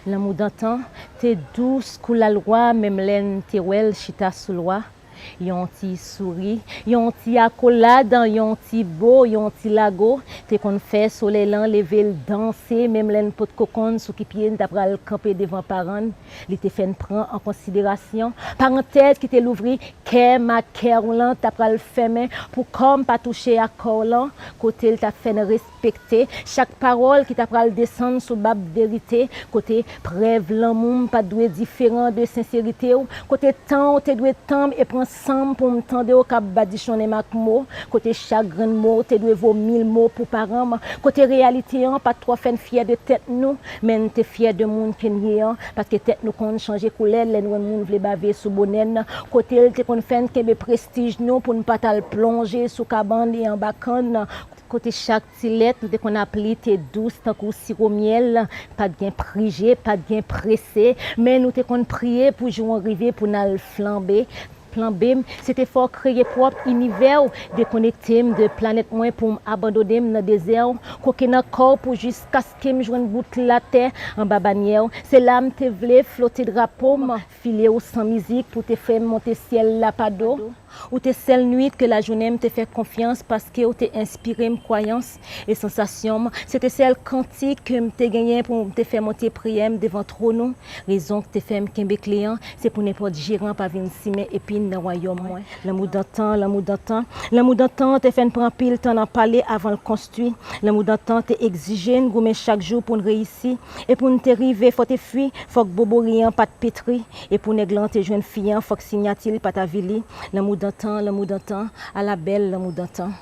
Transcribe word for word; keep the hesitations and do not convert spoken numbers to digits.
Lanmou dantan te dous kou lalwa, menm lè n te wè l chita sou lwa. Yon ti souri, yon ti akolad, yon ti bo, yon ti lago, te konn fè solèy lan leve l danse, menm lè n potko konn sou ki pye n ta pral kanpe devan paran n. Li te fè n pran an konsiderasyon parantèz ki te louvri kè m ak kè w lan ta pral fèmen pou kò m pa touche ak kò w lan, kote l t ap fè n respekte chak pawòl ki ta pral desann sou bab verite, kote prèv lanmou m pa t dwe diferan de senserite w, kote tan w te dwe tann e pran san m pou m tande w k ap badichonnen m ak mo, kote chak grenn mo w te dwe vo mil mo pou paran m, kote reyalite an pa t twò fè n fyè de tèt nou, men n te fyè de moun ke n ye an, paske tèt nou konn chanje koulè lè n wè moun vle bave sou bonè n, kote l te konn fè n kenbe prestij nou pou n pa t al plonje sou kabann e anba kann, kote chak ti lèt nou te konn ap li te dous tankou siwo myèl, pa t gen prije, pa t gen prese, men nou te konn priye pou jou an rive pou n al flanbe. Flanbe m, se te fè w kreye pwòp inivè w, dekonekte m de planèt mwen pou m abandone m nan dezè w, koke nan kò w pou jiskaske m jwenn bout latè anba banyè w. Se la m te vle flote drapo m, file w san mizik pou te fè m monte syèl la pa do. Ou te sèl nwit ke lajounen m te fè konfyans paske w te enspire m kwayans e sansasyon m. Se te sèl kantik ke m te genyen pou m te fè monte priyè m devan twòn ou. Rezon k te fè m kenbe kle an, se pou nenpòt jeran pa vin simen epin nan wayòm mwen. Lanmou dantan, lanmou dantan, lanmou dantan te fè n pran anpil tan nan pale avan l konstwi. Lanmou dantan te egzije n goumen chak jou pou n reyisi. E pou n te rive Fòtefwi, fòk bobori an pa t petri. E pou nèg lan te jwenn fi an, fòk siyati l pa t avili. Lanmou dantan, lanmou dantan, ala bèl lanmou dantan.